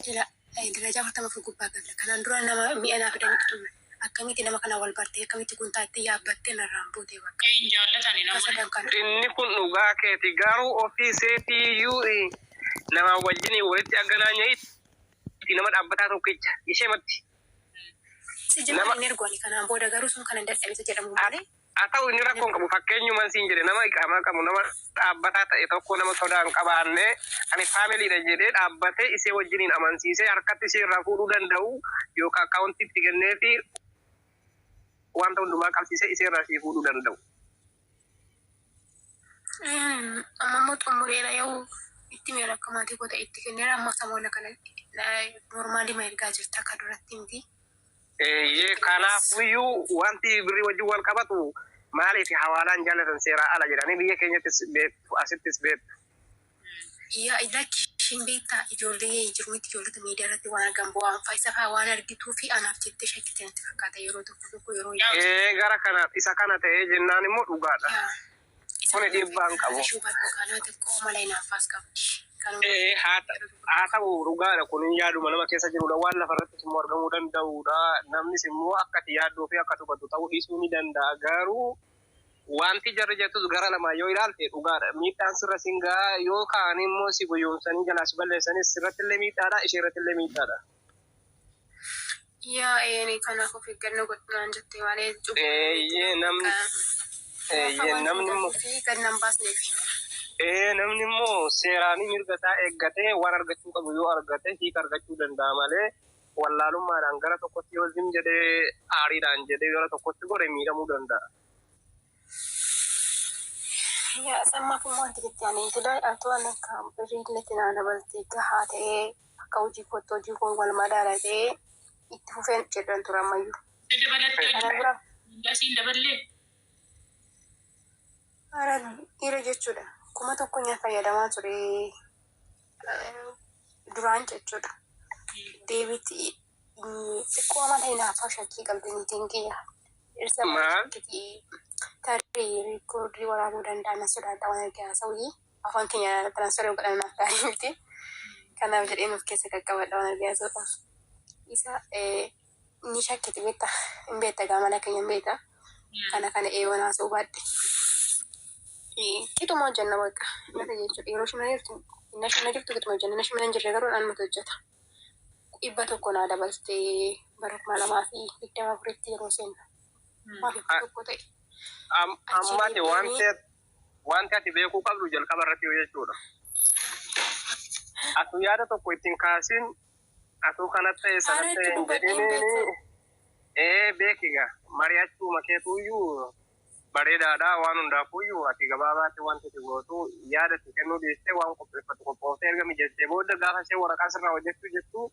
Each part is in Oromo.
Ati darajaa 44 gubbaa galla. Kanaan dura nama mi'a naa fidanii dhufan. Akkamitti nama kana wal bartee, akkamitti kun taattee yaabbattee narraan buute bakka. Hin jaallatani Akka namoonni. sadan kana. Inni kun dhugaa keeti, garuu ofii seetiiyyuu nama wajjin walitti agganaanya'itti nama dhaabbataa tokkicha isheematti. Si jala Nama hin ergu ani kanaan booda, garuu sun kana dadhabisa jedhamu malee. Haa ta'u, inni rakkoo hin qabu. Fakkeenyuman siin jedhe, nama iqaamaa qabu, nama dhaabbataa ta'e tokko, nama sodaa hin qabaanne, ani family dha jedhee dhaabbatee isee wajjiniin amansiisee harkatti ishee irraa fuudhuu danda'u, yookaan akkaawuntii itti kenneefi wanta hundumaa qabsiisee isee irraa sii fuudhuu danda'u. Amma immoo xumureera, yoo itti miira akka maatii koo ta'e itti kenneera. Amma samoona kana normally ma ergaa jirta, akka duratti miti. Eeyyee, kanaafuyyuu wanti birrii wajjin wal qabatu maaliif hawaalaan jaallatan, seeraa ala jedhanii biyya keenyattis beektu, asittis beektu. Yaa, lakki, ishiin beektaa, ijoollee jiru miti, ijoollota miidiyaa irratti waan argan bu'aan faayisa fa'aa waan argituu fi anaaf jettee shakkite natti fakkaata yeroo tokko tokko yeroo yaadu. Ee, gara kana isa kana ta'ee jennaan immoo dhugaadha. Yaa, isa Kuni kana dhiibbaa hin beektaa qabu. ishuu baadhu kanaa xiqqoo mala inaaffaas qabdi. Kanuma Ee, haa yeroo tokko haa tokko. ta'u, dhugaadha, kun yaaduma nama keessa jirudha, waan lafarrattis immoo argamuu danda'udha. Namnis immoo akka ati yaadduu fi akka hubatu ta'uu dhiisuu ni danda'a. Garuu wanti jarri jettus gara lamaan yoo ilaalte dhugaadha. Miidhaan sirra siin gahaa, yoo ka'an immoo si goyoomsanii jalaa si balleessanis sirratti illee miidhaadha, ishee irratti illee miidhaadha. Yaa, een kanaaf of eeggannoo godhu naan jette malee cubbuu Eeyyee, namni Inaaffaa eeyyee waan namni immoo sodaattuu fi gad nan baasneef. Ee, namni immoo seeraanii mirga isaa eeggatee waan argachuu qabu yoo argate hiika argachuu danda'a malee, wallaalummaadhaan gara tokkotti yoo zim jedhee, aariidhaan jedhee gara tokkotti godhe, miidhamuu danda'a. Yaa, sammaaf immoo wanti jetti ani sila atoo ani akka birrii illee naa dabaltee gahaa ta'ee, akka hojii kootti hojii koo wal madaala ta'ee itti fufeen jedhan ture ammayyuu. Dabalattee Kana bira hojii siin daballee. Hara dhiira jechuudha. 1000 nyaa fayyadamaa ture duraan jechuudha. Deebiti xiqqoo amala hinaaffaa shakkii qabdi niitiin kiyya. Dhirsa baay'ee Maal? shakkiti. Tarii record waraabuu danda'a, na sodaadha waan arge haasa'uu. Afaan keenya transfer godhan naaf gaarii miti. Kanaaf jedheen of keessa qaqqabadha waan arge haasa'uudhaaf. Isa ni shakkiti, beekta, hin beekta gaa, mala keenya hin beekta. Kana eeyoon haasa'uu baadhe. Qixuma hojjenna bakka. Nata jechuudha. Yeroo isheen mana jirtu, inni isheen mana jirtu qixuma hojjenna. Inni isheen mana hin jirre garuu anumatu hojjeta. 100 naa dabaltee bara 2024tti yeroo seennu. Maaf 100 ta'e? Achi Amma ati deebi'anii wanti ati beekuu qabdu jalqaba irratti yoo jechuudha. Atu yaada tokko ittiin kaasin, atuu kanatti ta'e sanatti Haara ta'e itti hin dubbadhee hin jedhiniini. beeku. Ee, beekiga mari'achuu keetuuyyuu bareedaadha. Waan hundaafuyyuu ati gabaabaatti wanti ati gootu, yaada itti kennuu dhiistee, waan qopheeffatu qophooftee erga mijeessitee booda, gaafa ishee waraqaa sirraa hojjechuu jettu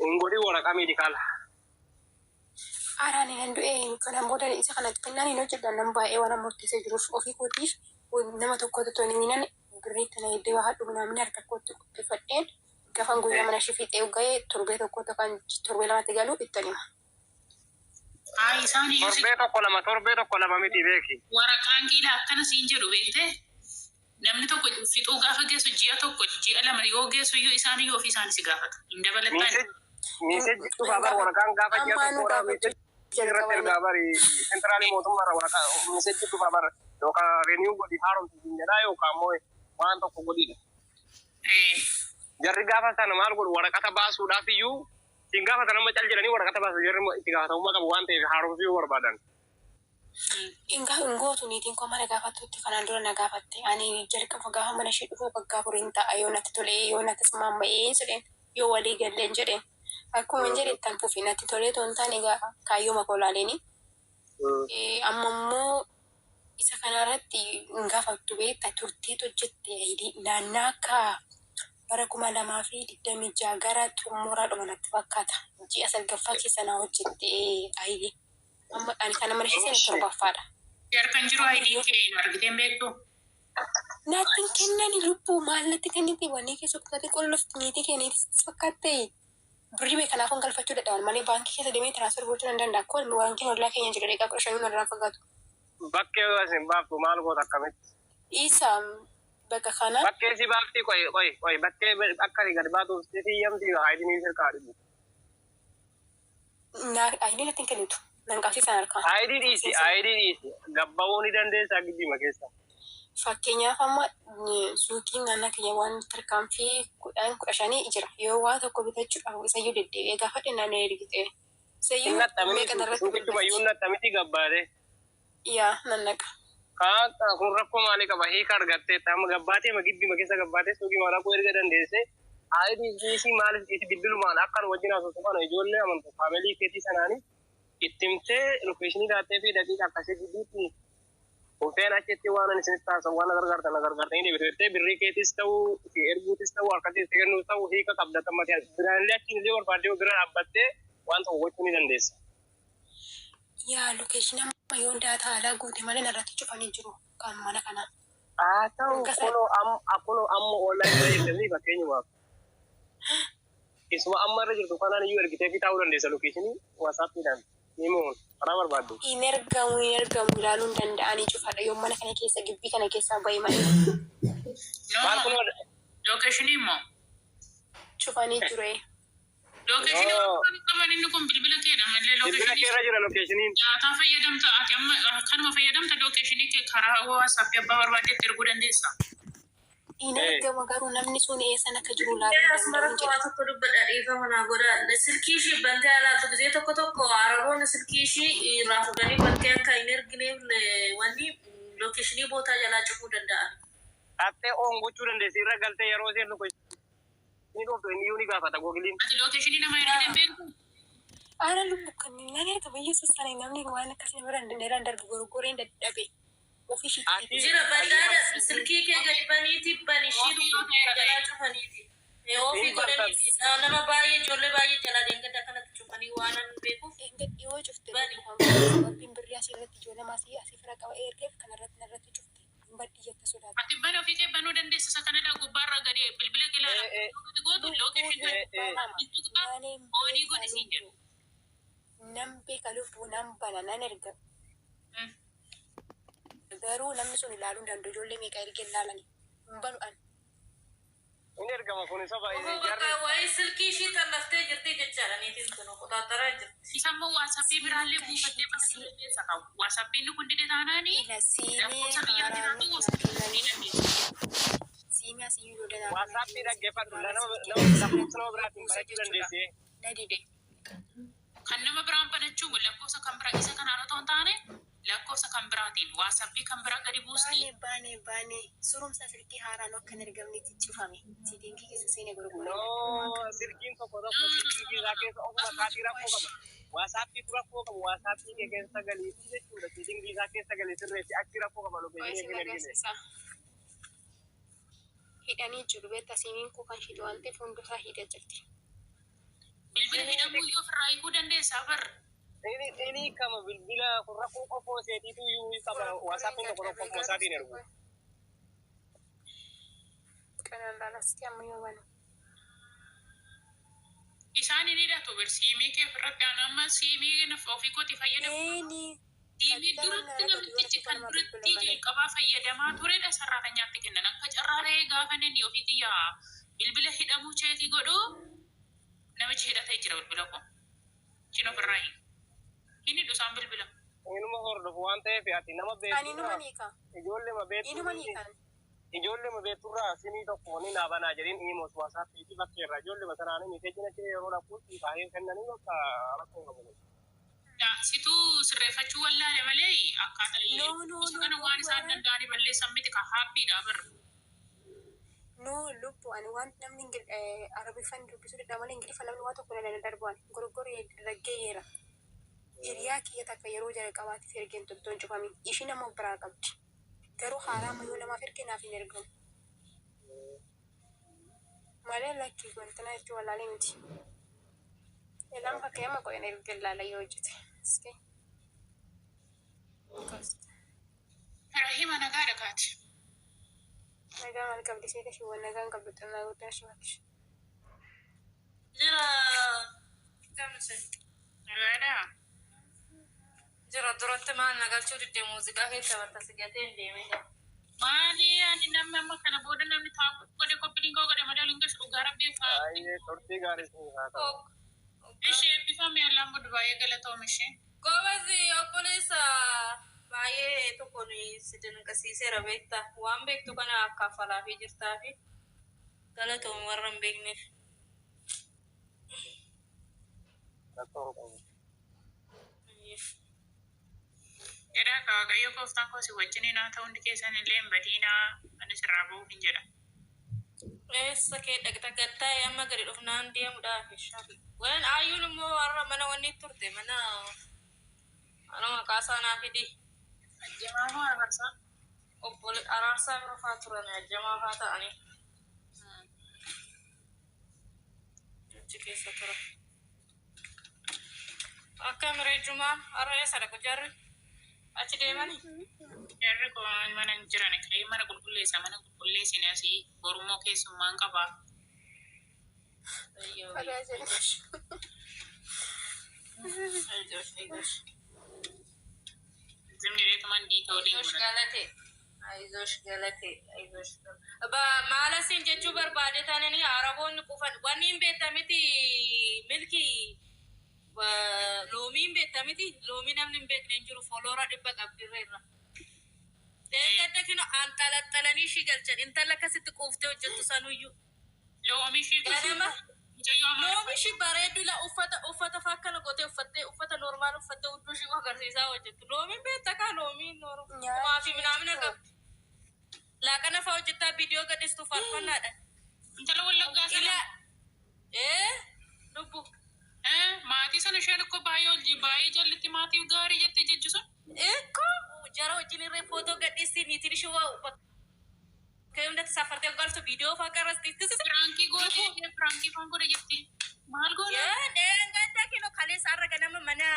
hin godhin waraqaa medical. Haaraan nan du'e, kanaan booda isa kana xinnaan hin hojjedhan, nan baay'ee waan murteessee jiruuf ofii kootiif nama tokkotti otoo hin himinan birrii tana hedduu haadhu minaamin harka kootti qopheeffadheen gafan guyyaa mana ishee fiixee ga'ee torbee tokko kan torbee lamatti galu ittan hima. Haa, isaan iyyuu si Torbee tokko lama, torbee tokko lama miti, beeki. Waraqaan kiila akkana siin jedhu, beektee, namni tokko fixuu gaafa geessu, ji'a 1, ji'a 2 yoo geessu iyyuu, isaan iyyuu ofii isaanii si gaafatu. Hin dabalattaan. Message dhufaa bar, waraqaan gaafa ji'a Ammaa nu tokkodha gaafachuu message irratti jalqabanii. ergaa bari, central mootummaa irraa waraqaa message dhufaa bar, yookaan renew godhi, haaromsi siin jedhaa, yookaan immoo waan tokko godhidha. Jarri gaafa sana maal godhu, waraqata baasuudhaaf iyyuu siin gaafatan. Amma cal jedhanii waraqata baasu, jarri itti gaafatamummaa qabu waan ta'eef haaromsuu yoo barbaadan. Hin gootu, niitiin koo mana gaafattutti kanaan dura na gaafatte. Ani jalqaba gaafa mana ishee dhufu waggaa 4 hin ta'a, yoo natti tolee, yoo natti simaamma'ee jedheen, yoo walii galleen jedheen. Akkuma hin jedhe ittan fufi, natti tolee otoo hin taane egaa kaayyoo koo ilaaleeni. Amma immoo isa kanarratti hin gaafattu, beekta, turteetu hojjette naannaa akka bara 2026 gara xumuraadhuma natti fakkaata. Ji'a salgaffaa keessa naa hojjette ID. Amma ani kana mana ishee seene torbaffaadha. Harkan jiru ID kee hin argiteen beektu? Natti hin kennani lubbuu, maal natti kennite? Wanni keessa kutate qollofti niitii kee niitis fakkaatte. Birrii bee kanaafan galfachuu dadhaban malee baankii keessa deemee transfer gochuu nan danda'a. Kun baankiin ollaa keenya jiru daqiiqaa 15 narraa fagaatu. Bakkee yoo isin baaftu maal goota, akkamitti? Isa Bakka kana Bakkee si baafti qoy qoy qoy bakkee akka ati gad baatuuf si siyyamti aayidii sirkaa dhibu. Aayidii natti hin kennitu. Nan qabsiisan harkaa. Aayidii dhiisi aayidii dhiisi gabba'uu ni dandeessaa giddiima keessa. Fakkeenyaaf amma suuqiin naannoo keenya waan tarkaanfii 10 15 jira. Yoo waa tokko bitachuudhaaf isayyuu deddeebi'ee gaafadhe naan ergite. Hin Isayyuu naxxamini meeqa narratti suuqichuma iyyuu bilbilti. hin naxxamiti gabbaate. Yaa nan naqa. Kaa kun rakkoo maalii qaba hiika argattee amma gabbaatee ma gibbiima keessa gabbaatee suuqii maal dhaquu erga dandeesse aayidii dhiisii maaliif dhiisi bilbilumaan akkan wajjin haasoftu kana ijoollee amantu faamilii keetii sanaanii itti himtee lokeeshinii laattee fi daqiiqa akkasii gidduutti Huseen achitti waan ani isinitti haasa'u waan na gargaartan na gargaartanii deebitu jettee birrii keetis ta'uu si erguutis ta'uu harkatti si kennuus ta'uu hiika qabda tammati biraan illee achiin illee barbaaddee bira dhaabbattee waan tokko gochuu ni dandeessa. Yaa lokeeshinii amma yoon daataa alaa guute malee narratti cufanii jiru kan mana kanaa. Haa ta'u Hanga sa kunoo amma kunoo amma online irra jirti fakkeenyumaaf. Isuma amma irra jirtu kanaan iyyuu ergitee fi taa'uu dandeessa lokeeshinii waasaappiidhaan ni mo'un karaa barbaaddu. Hin ergamu hin ergamu ilaaluu hin danda'anii cufadha yoon mana kana keessa gibbii kana keessaa bahe malee. Maal No, kunoo lookeeshinii immoo. Cufanii jiru. Lookeeshinii No waan qaban inni kun bilbila keedha malee bilbila lookeeshinii kee irra jira lokeeshiniin. daataa fayyadamta ati amma kanuma fayyadamta lookeeshinii kee karaa WhatsApp abbaa barbaaddetti erguu dandeessa. Hin Ee. argama garuu namni sun eessan akka jiru ilaaluu hin danda'u Asumarratti jedha. waa tokko dubbadha dhiifama naa godha. Silkii ishii bantee alaatu gisee tokko tokko araboonni silkii ishii irraa fuudhanii bantee akka hin ergineef wanni lookeeshinii bootaa jalaa cufuu danda'an. Dhattee oon gochuu dandeessi irra galtee yeroo isheen lokeeshinii dhooftu inni iyyuu ni gaafata googiliin. Ati lookeeshinii nama ergite hin beektu? Ana lubbu kan nan ergama Yesuus sana namni waan akkasii nama irraan darbu gorgoreen dadhabe ofii ishiitti Ati deebise. Jira bandaadha silkii kee gadi baniiti ban ishii Oofii yoo ta'eera ta'e. jalaa cufaniiti. Oofii hin bartan. godhaniiti. Nama baay'ee ijoollee baay'ee jalaa deengada akkanatti cufanii waan an beekuuf Eega dhiyoo cufte bani. lubbu kan godhe sababiin birrii asii irratti ijoollee maasii asii fira qaba ergeef kanarratti narratti cufte hin baddi jette sodaate. Ati bana ofii kee banuu dandeessa isa kanadha gubbaarra gadi bilbila kee ilaala. Ee ee Gadi gootu Lubbuu lookeeshinii ee ee. banama hin tuqxa naaneen oonii beeka godhi siin jedhu. lubbu nan beeka lubbu nan bana nan erga garuu namni sun ilaaluu hin danda'u ijoollee meeqa ergee ilaalani hin banu an. Inni ergama kun soba Ofoo jarri bakka waa'ee silkii ishii xallaftee jirti jechaadha niitiin sun qoxaaxaraa jirti. Isa immoo waasappii biraallee Silka buufattee ishiitti banachuu si dandeessa qabu. Waasappiin kun dide taanaani ila siimee lakkoofsa biyyaa haaraa jiraatu nutti naa waasappiin kennanii dandeessa. siimee asii iyyuu ijoollee naa kennan waasaappii dhaggeeffadhu duraarra nama silkii nama asirratti lakkoofsa nama biraatiin buusa barachuu jechuudha dandeessi. na dide. Kan nama biraan banachuu lakkoofsa kan biraa isa kanaan otoo hin taane lakkoofsa kan biraatiin waasappii kan biraa gadi buusti. Baane baane baane surumsa silkii haaraan akka hin ergamnetti cufame. Siitingii keessa seenee gorgoree No dadhabe waan kana. silkiin tokko tokko silkii isaa keessa ofuma isaatii rakkoo qaba. Waasaappiitu rakkoo qaba. Waasaappii kee keessa galiitii jechuudha. Siitingii isaa keessa galii sirreessi achi rakkoo qaba Qo'ee lokeeshinii sin hin ergine. agarsiisa. Hidhanii jiru beektaa siimiin koo kan hidhu waan ta'eef hundusaa hidha jirti. Bilbila hidhamuu iyyuu ofirraa hiikuu dandeessaa bar. Inni inni kama bilbila kun rakkoo qofoo seetiitu iyyuu qaba. Gorgoree Waasaappii tokko dadhabe tokko ofuma garuu isaatiin ergu. Kanaan laalasti amma yoo banu. Isaan hin hidhatu bar siimii kee ofirratti aan amma siimii ofii kooti fayyadamu. Eeni Siimii qaxxaa namni duratti argatu yoo namtichi rakkoo kan nama duratti bilbila malee. jalqabaa fayyadamaa turedha sarraatanyaatti kennan akka carraa ta'ee gaafa inni ofii kiyyaa bilbila hidhamuu cheekii godhu namichi hidhatee jira bilbila koo. Cin ofirraa hin. Hin hidhu isaan bilbila. Inuma hordofu waan ta'eef ati nama Ani beekturraa inuma ni hiika. ijoollee Inuma ni beekturrii hiikan. ijoollee beekturraa simii tokko ni naabanaa jedhiin himus waasaappiitii bakkeerraa ijoollee sanaan miseejina kee yeroo dhaquun baay'ee kennanii bakka rakkoo qabu. Situu sirreeffachuu wallaale malee akkaataa No no isa no kana no waan isaan warra danda'anii balleessan miti ka haappiidha bar. no lubbu ani waan namni Arabiffaan dubbisuu dadhabu malee Ingiliffa namni waa tokko na darbu ani gorgoree raggeeyeera. Hiriyaa kiyya takka yeroo jalqabaatiif ergeen turtoon cufame ishii nama of biraa qabdi. Garuu haaraa amma yoo namaaf erge naaf hin ergamu. Malee lakkii wantina jechuu wallaalee miti. Elaan fakkii amma qo'een erge ilaala yoo hojjete. Iskee. Rahima nagaadha kaati. Nagaa maal qabdi seeta shiwwan nagaan qabdu xinnaa guddaa shiwwakish. Jira gamse. Nagaadha. Jira duratti maal nagalchuu didde muuziqaa keessa bakka si gatee hin deemee jira. Maali ani namni amma kana booda namni taa'u godhe copy link godhe malee waliin gashu dhugaa rabbii faa. Baay'ee turtii gaarii isin haa ta'u. Ishee eebbifame Allaan Buddu baay'ee galatoom ishee. Goobazii obboleessa baay'ee tokkoon si dinqisiiseera beektaa. Waan beektu kana akka affalaafii jirtaa fi galatoom warra hin beekneef. Rakkoo hin qabu. Jedhaa ka Waaqayyo gooftaan koo si wajjiniin haa ta'u hundi keessan illee hin badiinaa ani sirraa ba'uuf hin jedha. Eessa kee dhaqxa gattaa'e amma gadi dhufnaan deemuudhaaf inshallah. Waan ayyuun immoo warra mana wanni turte mana mana maqaa isaa naa fidi. Ajjamaa moo araarsaa? Obbo Araarsaa bira faa turan ajjamaa faa ta'anii achi keessa tura. Akka miree jumaa har'a eessa dhaqu jarri achi deemanii? Jarri koo mana hin jiran ka'ee mana qulqulleessa mana qulqulleessine asii borummoo keessummaan qabaa. Ayyoo Fagaa jedhe. ayyosh ayyosh. Zim jedheetuman diita waliin Ayzosh godhata. galate. Ayzosh galate. Ayzosh. Ba maala siin jechuu barbaade taananii araboonni qufan wanni hin beektamiti milki loomii hin beektamiti loomii namni hin beekne hin jiru follower 100 qabdirra irra. Deeggadda kino anxalaxalanii ishii galchan intala akkasitti quuftee hojjettu sanuyyuu. Loomii ishii Ganama mucayyoo amaara. loomi ishii bareeddu la uffata uffata faa akkana gootee uffattee uffata normal uffattee hudduu ishii agarsiisaa hojjettu. Loomiin beekta kaa loomiin kumaa fi minaamina qabdi. Laaqana faa hojjettaa viidiyoo gadhiistu faarfannaadha. Intala wallaggaa sana. Ila ee lubbu. Maatii sana isheen akkoo baay'ee ol baay'ee jallitti maatii gaarii jettee jechu sun. Ikko jara wajjin irree footoo gadhiisti niitiin ishii waa bakka hundatti safartee galtu viidiyoo faa qarratti. Prank gootee prank faan godhe jetti. Maal goona? Dheengadda kino kaleessa har'a ganama mana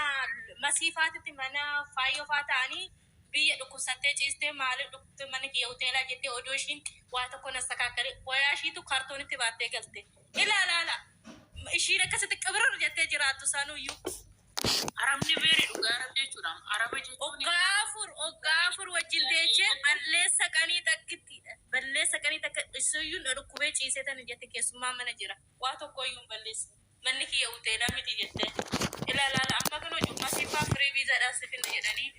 masiifaatitti mana faayyoo faa ta'anii biyya dhukkubsattee ciistee maaliif dhukkubte mana kiyya hoteelaa jettee odoo ishiin waa tokko na sakaakkalee wayaa ishiitu kaartoonitti baattee galte. Ilaalaala ishiin akkasitti qibirr jettee jiraattu sanuyyuu. Arabni beeri dhugaa arab jechuudha. Araba jechuun Oggaa afur wajjin teechee balleessa qanii takkittiidha. Balleessa qanii takka isuyyuu na dhukkubee ciisee tani jette keessummaa mana jira. Waa tokko iyyuu hin balleessu. Manni kiyya hoteelaa miti jettee. Ilaalaala amma kan hojii masiifaa firii viizaadhaan si finna jedhanii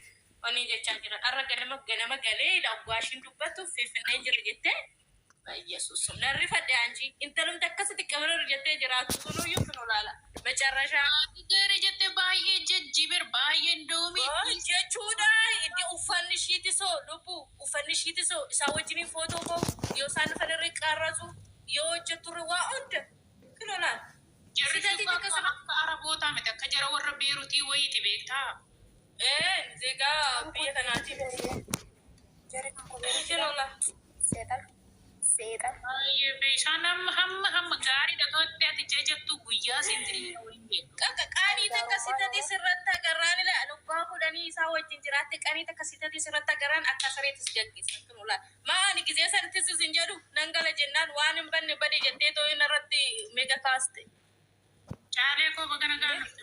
wanni jechaa jiran. Har'a ganama ganama galee ila oggaa ishiin dubbattu finfinnee jira jettee. Yesuus narri fadhe anchi intalumti akkasitti qibirr jettee jiraattu sunuyyuu kun olaala. Macarrashaa. Maatii gaarii jettee baay'ee jajjiber baay'ee doomii. Jechuudha itti uffanni ishiiti soo lubbu uffanni ishiiti soo isaan wajjiniin footoo koo yoo isaan dhufan irra qarratsu yoo hojjetturre waa hunda kinoo laal. Jarri Sitatii sun takka sana. akka arabootaa miti akka jara warra Beeruutii wayiiti beektaa. Ee zeegaa biyya kanaati. Jarri kan kophee Kinoo laal. seexan seexan. Baay'ee isaan hamma hamma hamma gaariidha tootti ati jajattu guyyaa siin jireenya waliin beektu. Qaqa qaanii takka sitatii sirratti agarraan ila lubbaa 10 isaa wajjin jiraatte qaanii takka sitatii sirratti agarraan akka sareetti si gaggeessan kinoo laal. Maa ani gizee sanattis isin jedhu nan gala jennaan waan hin banne bade jettee too'in irratti meeqa kaaste. Caalee koo bagana gaanufte.